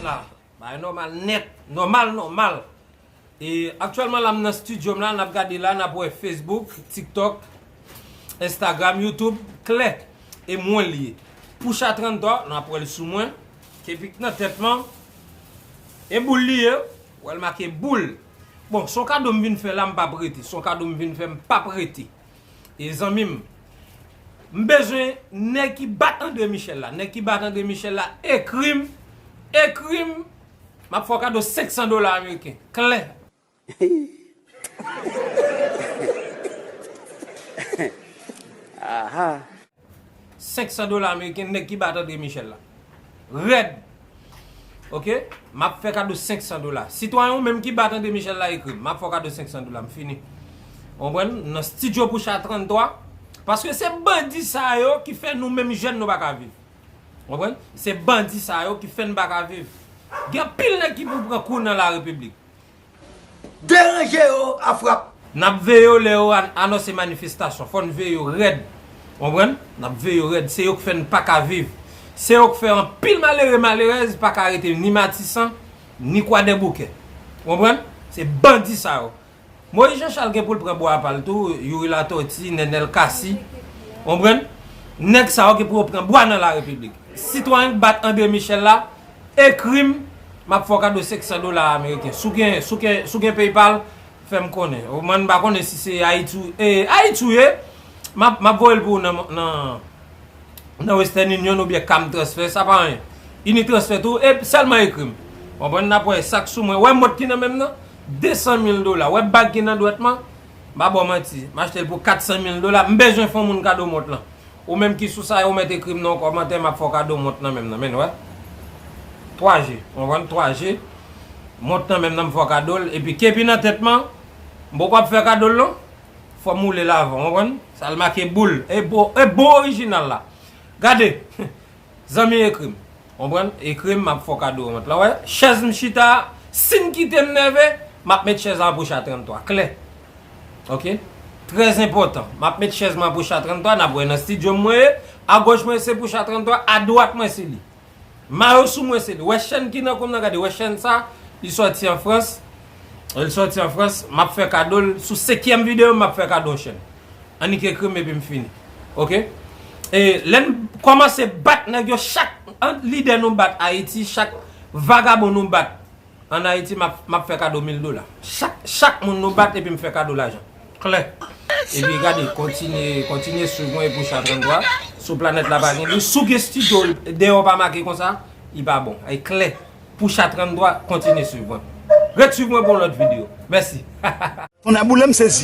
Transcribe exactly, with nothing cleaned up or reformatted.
La, bagay nòmal nèt. Nòmal, nòmal. E aktyèlman la, m nan estidyo m la, n ap gade la, n ap wè Facebook, TikTok, Instagram, YouTube, klè. E mwen li ye. Poucha tranntwa, n ap wè l sou mwen. Kepik nan tèt mwen. E boul li ye. Wè l make boul. Bon, se yon kado m vin fè la, m p ap rete. Se yon kado m vin fè, m p ap rete. E zanmi m, m bezwen nèg ki bat André Michel la. Nèg ki bat André Michel la, ekri m, ekri m, m ap fè w kado senk san dola ameriken. Klè. Aha. Senk san dola ameriken, nèg ki bat André Michel la. Rèd. Oke? M ap fè kado senk san dola. Sitwayen ou menm ki bat André Michel la, ekri m. M ap fè w kado senk san dola. M fini. Ou konprann? Nan estidyo Poucha tranntwa. Paske se bandi sa yo ki fè nou menm jèn nou pa ka viv. Ou konprann? Se bandi sa yo ki fè n pa ka viv. Gen anpil nèg ki pou pran kou nan larepiblik. Deranje yo a frap. N ap veye yo lè yo an-, anonse manifestasyon. Fò n veye yo rèd. Konprann? N ap veye yo rèd. Se yo k fè n pa ka viv. Se yo k fè anpil malere, malerèz pa ka rete ni Matisan, ni Kwadèboukè. Konprann? Se bandi sa yo. Moyiz Jan Chal gen pou l pran bwa pa l tou, Youri Latòti, Nènèl Kasi. Konprann? Nèg sa yo gen pou yo pran bwa nan larepiblik. Sitwayen k bat André Michel la, ekri m, m ap fè w kado senk san dola ameriken. Si w gen, si w gen, si w gen PayPal, fè m konnen. Ou mwen m pa konnen si se Ayiti ou, e, Ayiti ou ye, m ap, m ap voye l pou ou nan, nan, nan Western Union oubyen Cam Transfer, sa pa anyen. Unitransfer tou, e sèlman ekri m. Konprann, n ap wè sa k sou mwen. Wè mont ki nan men m nan? De san mil dola. Wè bag ki nan dwèt mwen? M pa ba w manti. M achte l pou kat san mil dola. M bezwen fè yon moun kado mont lan. Ou menm ki sou sa, ou mèt ekri m nan yon kòmantè, m ap fè w kado mont nan men m nan. Men, wè. Twa G. Ou konprann? Twa G. Mont nan men m nan, m fè w kado l. Epi kepi nan tèt mwen, m poko ap fè kado l non. Fò m woule l avan, ou konprann? Sa l make boul. E bon, e bon orijinal la. Gade. Zanmi ekri m. Konprann? Ekri m, m ap fè w kado mont lan. Wè, chèz m chita, si n kite m nève, m ap met chèz la an Poucha tranntwa. Klè. Oke? Trè enpòtan. M ap met chèz mwen an Poucha tranntwa, n ap wè nan estidyo m mwen ye. Agòch mwen se Poucha tranntwa, adwat mwen se li. Mayo sou mwen se li. Wè chèn ki nan kou m nan, gade, wè chèn sa, li sòti an Frans. Li sòti an Frans, m ap fè kado l. Sou senkyèm videyo, m ap fè kado yon chèn. Annik ekri m epi m fini. Oke? E lè n kòmanse bat nèg yo, chak lidè nou bat Ayiti, chak vagabon nou bat ann Ayiti, m ap, m ap fè kado mil dola. Chak, chak moun nou bat epi m fè kado lajan. Klè. Epi gade, kontinye, kontinye swiv mwen e Poucha tranntwa. Sou planèt la pa gen li. Si w gen estidyo dèyè w pa make konsa, li pa bon. E klè. Poucha tranntwa, kontinye swiv mwen. Ret swiv mwen pou yon lòt videyo. Mèsi. Tonnè boule m sezi.